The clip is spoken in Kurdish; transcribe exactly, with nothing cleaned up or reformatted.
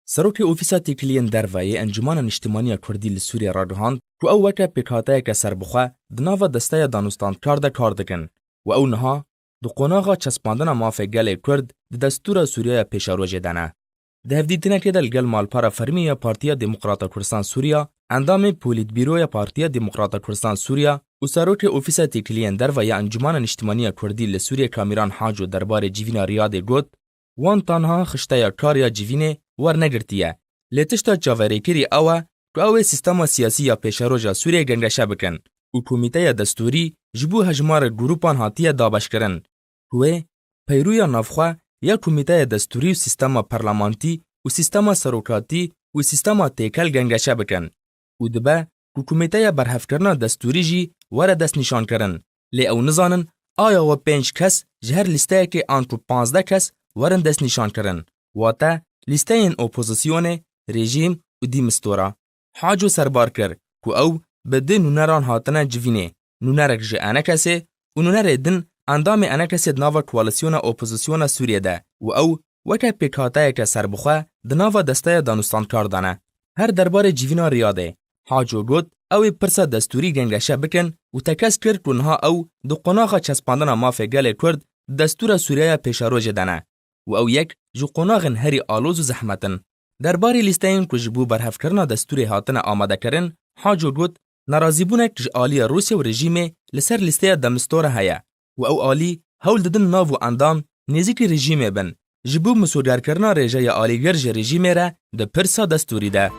Serokê Ofîsa Têkiliyên Derve yê Encûmena Niştimanî ya Kurdî li Sûriyê ragihand ku ew weke pêkhateyeke serbixwe di nava Desteya Danûstandkar de kar dikin û ew niha di qonaxa çespandina mafê gelê Kurd di destûra Sûriyeya pêşerojê de ne. Di hevdîtinekê de li gel malpera fermî ya Partiya Demokrata Kurdistan Sûriya, endamê Polîtbîroya Partiya Demokrata Kurdistan Sûriya û Serokê Ofîsa Têkiliyên Derve ya Encûmena Niştimanî ya Kurdî li Sûriyê Kamîran Haco derbarê civîna Riyadê got, wan tanha xişteya kar ya civînê wernegirtiye. Lê tişta çaverêkirî ew e ku ew ê sîstema siyasî ya pêşeroja Sûriyê gengeşe bikin û komîteya destûrî ji bo hejmarek grûpan hatiye dabeşkirin ku wê peyrûya navxwe ya komîteya destûrî û sîstema parlamenterî û sîstema serokatî û sîstema têkel gengeşe bikin û dibe ku komîteya berhevkirina destûrî jî were destnîşankirin. Lê ew nizanin aya we pênc kes ji her lîsteyekê anku panzdeh kes werin destnîşankirin, wate lîsteyên opozisyonê, rejîm û Dîmistora. Haco serbar kir ku ew bi du nûneran hatine civînê, nûnerek ji ENKSê û nûnerê din endamê ENKSê di nava koalîsyona opozisyona Sûriyê de û ew weke pêkhateyeke serbixwe di nava Desteya Danûstandkar de ne. Her derbarê civîna Riyadê, Haco got, ew ê pirsa destûrî gengeşe bikin û tekez kir ku niha ew di qonaxa çespandina mafê gelê Kurd di destûra Sûriyeya pêşerojê de ne û ew yek ji qonaxên herî aloz û zehmet in. Derbarê lîsteyên ku ji bo berhevkirina destûrê hatine amadekirin, Haco got, nerazîbûnek ji aliyê Rûsya û rejîmê li ser lîsteya Demistora heye û ew alî hewl didin nav û endam nêzîkî rejîmê bin, ji bo misogerkirina rêjeya alîgir ji rejîmê re di pirsa destûrî de.